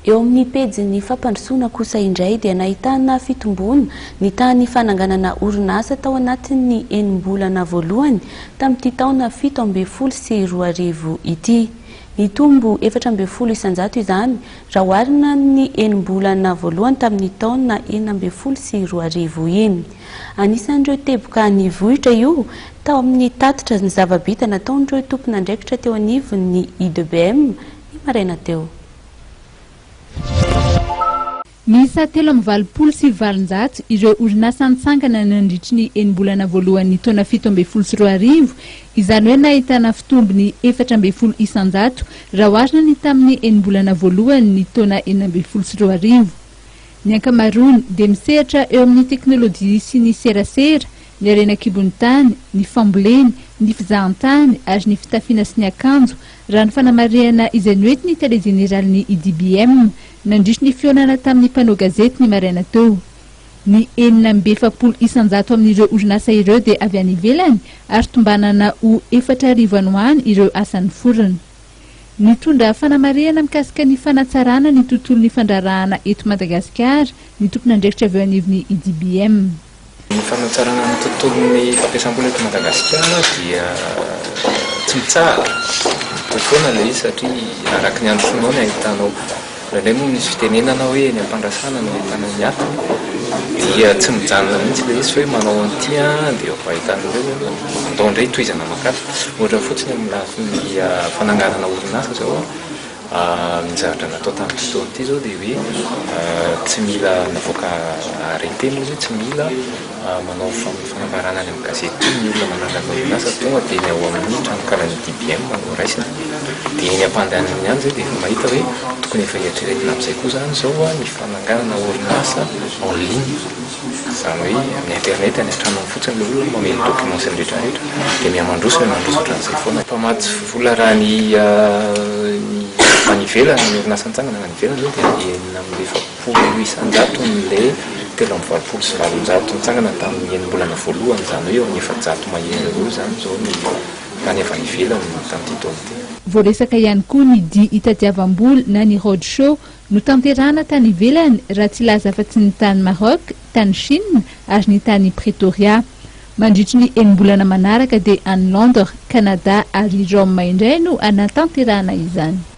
Eo amin'ny pejin'ny fampandrosoana kosa indray dia nahitana fitomboana ny tahan'ny fananganana orinasa tao anatin'ny enim-bolana voalohany tamin'ity taona 2017 ity. Nitombo 14% izany raha oharina amin'ny enim-bolana voalohany tamin'ny taona 2016 iny. Anisan'ireo teboka nivoitra io tao amin'ny tatitra ny zava-bita nataon'ireo tompon'andraikitra teo anivon'ny IDBM ny maraina teo. Miisa 883 ireo orinasa nitsangana nandritry ny enim-bolana voalohan'ny taona 2017, izany hoe nahitana fitombony 14% raha oharina ny tamin'ny enim-bolana voalohany ny taona 2016. Ny ankamaroany dia misehatra eo amin'ny teknolojia sy ny serasera, ny harena an-kibon'ny tany, ny fambolena, ny fizahantany ary ny fitafiana sy ny akanjo, raha ny fanamarihana izay noentin'ny tale jeneralin'ny IDBM nandritry ny fihaonana tamin'ny mpanao gazety ny maraina teo. Ny 46% amin'ireo orinasa ireo dia avy any ivelany ary tombanana ho 4000 any ho any ireo asa niforona. Nitondra fanamarihana mikasika ny fanatsarana ny tontolon'ny fandraharahana eto Madagasikara ny tompon'andraikitra avy eo anivon'ny IDBM. Ny fanatsarana ny tontolon'ny fampiasam-bola eto Madagasikara dia tsy mitsahatra, mitohy foana ilay izy satria araka ny androsoanao ny ahitanao, indraindray moa misy fitenenana hoe eny am-pandrasana no ahitana ny atiny, dia tsy mijanona mihitsy ilay izy fa hoe manao an'ity an dia vao ahitana an'ireo, andao indray tohizana mankatò. Ohatra fotsiny amin'ny lafiny fananganana orinasa izao an, Ny zavatra natao tamin'ity taona ity izao dia hoe tsy mila navoaka arrêté moa izy hoe tsy mila manao fanambarana any amin'ny gazety intsony ny olona manangana orinasa, tonga dia ny ao amin'ny tranokalan'ny DBM no raisina. Dia eny am-pandehanana ihany izay dia efa mahita hoe tokony efa eritreretina amin'izay koa izany izao ny fananganana orinasa en ligne. Izany hoe amin'ny internet any an-tranony fotsiny ilay olona mameno documents sy ny rehetra rehetra dia mihamandroso mihamandroso ohatran'izay foana. Mpamatsy vola raha ny ny any ivelany, ny orinasa nitsangana any ivelany izao dia 46% n'ilay 883 nitsangana tamin'ny enim-bolana voalohany, izany hoe eo amin'ny 400 mahery eo izany izao ny tany avy any ivelany tamin'ity taona ity. Voaresaka ihany koa ny dihy itadiavam-bola na ny road show Notanterahana tany ivelany raha tsy hilaza afa-tsy ny tany Maroc, tany Chine ary ny tany Pretoria. Mandritry ny enim-bolana manaraka dia any Londres, Canada ary Rome indray no hanatanterahana izany.